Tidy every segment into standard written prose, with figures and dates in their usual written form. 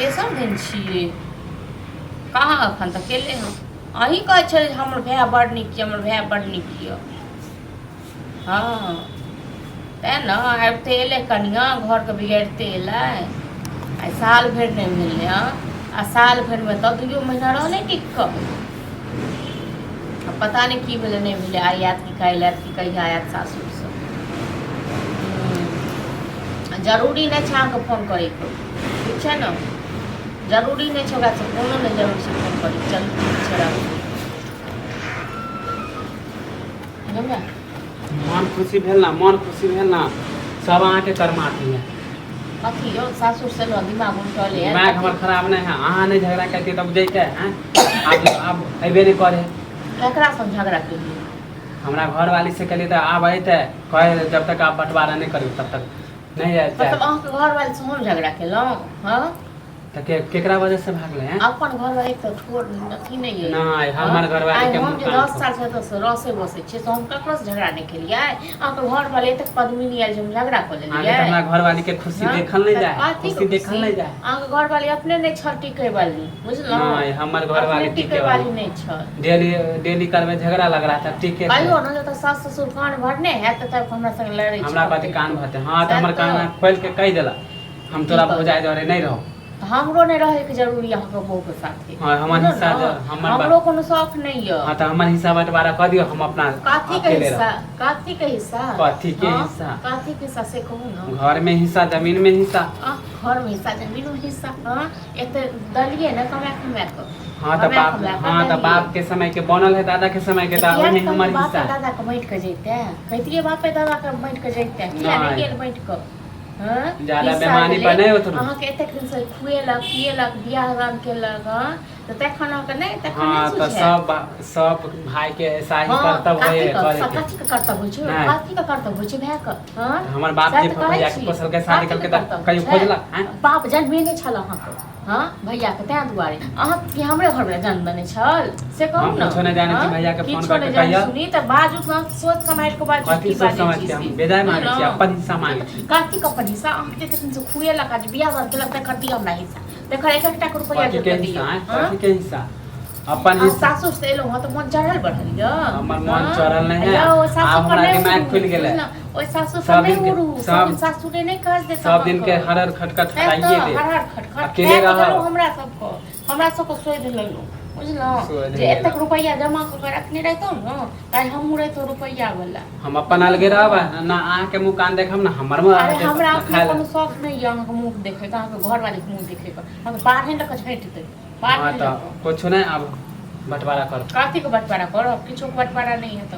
तेसर दिन छियै। कहाँ एखन तक एलै हँ? अहीं कहै छलियै जे हमर भाय बड़ नीक यऽ, हमर भाय बड़ नीक यऽ। हँ, तेँ ने आबिते एलै कनिआँ, घरके बिगाड़िते एलै। आइ साल भरि नहि भेलै हँ, आ साल भरिमे तऽ दुइयो महीना रहलै टिक कऽ। आ पता नहि की भेलै नहि भेलै, आइ आयत कि काल्हि आयत कि कहिया आयत सासुरसँ। जरूरी नहि छै अहाँके फोन करैके, ठीक छै ने? जरूरी नहि छै ओकरासँ, कोनो नहि जरूरी छै फोन करैके। चलू ठीक छै, राखू। मन खुशी भेल ना? मन खुशी भेल ना? सब अहाँके कर्माती है। कथी यौ, सासुर से लो दिमाग उल्टल है? दिमाग हमर खराब नहीं है। अहाँ नहीं झगड़ा करती तब जैते हैं। आब आब अबे नहीं करे। केकरा संग झगड़ा केलियै? हमरा घरवाली से कहलियै तऽ आब अयतै, कहे जब तक आप बंटवारा नहीं करू तब तक नहीं आयत। मतलब अहाँके घरवाली से हम झगड़ा केलहुँ? हँ। तऽ के केकरा वजह से भागले हैं? अपन घरवाली तऽ ठोर अथी नहि अइ। नहि, हमर घरवाली आइ के हम मुँह जे कान 10 खोल। साल से एतऽ रसे बसै छियै, से हम ककरोसँ झगड़ा नहि केलियै। अहाँके घरवाली एतेक पद्मिनी आयल जे हम झगड़ा कऽ अहाँके लेलियै? तऽ हमरा घरवाली के खुशी हँ? देखल नहीं तऽ जाए। कथीके खुशी देखल खुशी? नहीं जाए। अहाँके घरवाली अपने नहि छल टिकै वाली, बुझलहुँ? नहीं, हमर घरवाली अपने टिके टिकै वाली वाली नहि छल। डेली डेली करबै झगड़ा लग रहा था, टिके कहियो ने जतऽ सास ससुर कान भरने हैत तऽ हमरा संग लड़ै छै। हमरा कथी कान भरते? हाँ, तऽ हमर सएह तऽ। कान खोलि के कहि देलक, हम तोरा की कहबै? भौजाइ दुआरे नहि रहब। तऽ हमरो नहि रहैके जरूरी अहाँके बहूके साथे। हाँ, हमर बुझलहुँ हिस्सा ने? हमर हमरो कोनो शौक नहि यऽ। हाँ, तऽ हमर हिस्सा बंटवारा कऽ दियौ, हम अपना कथी के अकेले हिस्सा? रहब। कथी के हिस्सा? कथी के हाँ, हिस्सा? कथी के हिस्सा से कहू ने। घर में हिस्सा, जमीन में हिस्सा। आ, घर में हिस्सा, जमीन में हिस्सा? हाँ, एते दलियै ने कमा कमा कऽ। हाँ तऽ कमा बाप कमा कऽ हाँ तऽ दलियै। बाप के समय के बनल है, दादा के समय के, तऽ किया ओहिमे नहि हमर कहलियै हिस्सा बापे है। दादा के बाँटि कऽ जैते? कहितियै बापे दादा के बाँटि कऽ जैते, किया नहि नहि। गेल बाँटि कऽ? हँ, ज्यादा हिस्सा बेमानी भेलै पर नहि उतरू। अहाँके एतेक दिनसँ खुएलक पिएलक, बियाह दान केलक, हँ, तऽ तखन अहाँके नहि, तखन हाँ नहि तऽ सुझायल? सब भाई के ऐसा ही हँ, कर्तव्य कथी होय के करे के। कथी के कर्तव्य होइ छै? नहि। कथी के कर्तव्य होइ छै भायके? हँ, हमर बाप सएह जे तऽ कहै भैया के छी। पोसलकै, शादी कथी के केलकै, तऽ कर्तव्य कहियो छै? खोजलक? आँय? बाप जन्मे नहि छल अहाँके, हँ, भैयाके, ताहि दुआरे अहाँ की हमरे घरमे जन्म देने छल से कहू हम ने। कुछो नहि जानै छी, हँ? भैया के फोन किछो कऽ नहि के जानी कहियौ। सुनी तऽ बाजू ने, सोच सम्हारि कऽ बाजू। कथी की सोच बाजै समझ छी के? हम से बेजाय मांगै छी, बुझलहुँ? अपन हिस्सा मांगै छी। कथी के अपन हिस्सा? अहाँके जतेक दिनसँ खुएलक आ जे बियाह दान केलक तकर दिअ हमरा हिस्सा, तकर एक एकटा के रुपैआ कथी जोड़ि के कऽ हिस्सा? दिअ। आँय? हँ? कथी के हिस्सा? अपन अहाँ हिस्सा। सासुर से एलहुँ हँ तऽ मोन चढ़ल बढ़ल यऽ? हमर मोन हँ? चढ़ल नहि है। यौ, ओहि आब सासुर पर हमरा नहि दिमाग उड़ू, खुलि गेलै। बुझलहुँ? ओहि सासुर पर सब नहि दिन के उड़ू, सब सब दिन सासुरे नहि काज देत सब दिन के अहाँके। हर हर खटखट तैं हटाइए तऽ दे। हर हर खटखट अकेले तैं तऽ रहब। देलहुँ हमरा सबके शोधि लेलहुँ, बुझलहुँ? शोधि जे एतेक लेलहुँ। रुपैआ जमा कऽ के रखने रहितहुँ ने तऽ आइ हमहूँ रहितहुँ रुपैआ वाला। हम अपन अलगे रहब ना, अहाँके मुँह कान देखब ना हमर मुँह अरे, अहाँके हमरा अपने खाय लए। कोनो शौक नहि यऽ अहाँके मुँह देखैके, अहाँके घरवालीके मुँह देखैके। हम बाढ़नि लऽ कऽ झाँटि देब। हाँ बाढ़नि लऽ तऽ कऽ। कुछो नहि, आब बंटवारा करू। कथीके बंटवारा करब? किछोके बंटवारा नहि हेतै,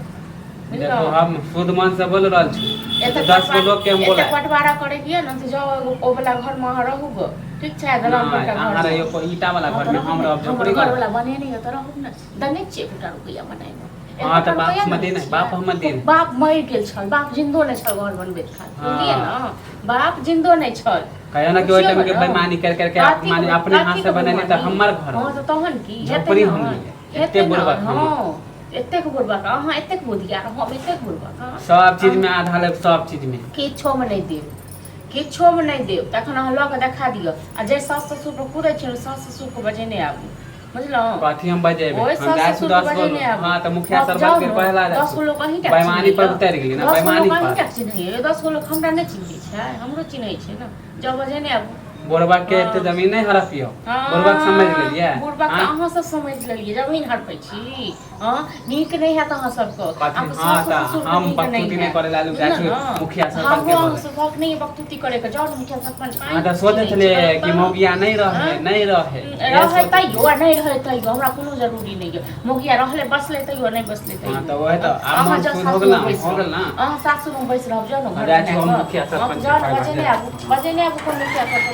देखो, बुझलहुँ? हम शुद्ध मन से बोल रहल छी। एतेक 10 गो लोग के हम एतेक बोला बंटवारा करैके यऽ ने तऽ जाउ एगो ओ वाला घरमे अहाँ रहू गऽ, ठीक छै? दलान नहि, परका अहाँ घरमे। रहियौ कोइ ईटा वाला हँ घर तऽ में, रहू हम ने। रहब हमर झोपड़ी घर। घरवला बनेने यऽ तऽ रहू ने। देने छियै एकोटा रुपैआ बनेने? हाँ एकोटा तऽ बाप रुपैआ हमर देने देने, छियै? बाप हमर देने। बाप मरि गेल छल, बाप जिन्दो नहि छल घर बनबैत काल, बुझलियै हाँ। ने? बाप जिन्दो नहि छल। कहियो ना कि ओहि पुछियौ टाइम के ने। बेईमानी कर करके कथी माने के अपने हाथ कथी से के बनेली तऽ बेईमानी? हमर घर हँ, तऽ तहन की हेतै झोपड़ी ने? हम लिए। हेतै एते ने? बुड़बक हम। हँ, एतेक बुड़बक अहाँ, एतेक बुधियार हम, एतेक बुड़बक अहाँ। सब चीज में आधा लेब, सब चीज में। किछोमे नहि देब, किछोमे नहि देब। तखन अहाँ लऽ कऽ देखा दिअ आ जे सास ससुरपर कुदै छै, ओहि सास ससुरके बजेने आबू, बुझलहुँ? कथी हम बजेबै? ओहि हम सास जाइ छी ससुरके 10 गो बजेने आबू। हाँ, तऽ मुखिया हँ, सरपंच जाउ के ने। पहला जाइ 10 छी। गो लोक अहीँटा बेईमानी पर चिन्हैए? उतरि गेली ना, 10 गो बेईमानी लोक पर। अहीँटा चिन्हैए? 10 गो लोक हमरा नहि चिन्है छै? हमरो चिन्है छै ने। जाउ, बजेने आबू। बुढ़बक के एते जमीन नहि हड़पियौ। बुढ़बक समझ लेलियै? बुढ़बक आँय? अहाँ सब समझ लेलियै, जमीन हड़पै छी। हँ, नीक नहि हैत अहाँ सबके। कथी? अहाँके हाँ सासु तऽ ससुरके हम नीक नहि बकतूति नहि हैत, करै लए जाइ बुझलहुँ छी ने? मुखिया सरपंच हमरो के अहाँ बोले। सब शौक नहि यऽ बकतूति करैके। जाउ ने मुखिया सरपंच। हाँ तऽ सोचै छलियै कि मौगिया नहि रहे, नहि रहे। इएह रहै सोचै तैयो आ नहि रहै तैयो हमरा कोनो जरूरी नहि यऽ। मौगिया रहलै बसलै तैयो, नहि बसलै हाँ तैयो। तऽ वएह तऽ आब अहाँ मन जाउ, शुद्ध हो गेल सासुरमे ना, बैस हो गेल रहब। ना। अहाँ सासुरमे बैस रहब, जाउ ने हाँ, घर जाइ छी बना हम कऽ। मुखिया हँ, सरपंच के जाउ ने, पास बजेने जाइ। आबू, बजेने आबू कोन मुखिया सरपंच।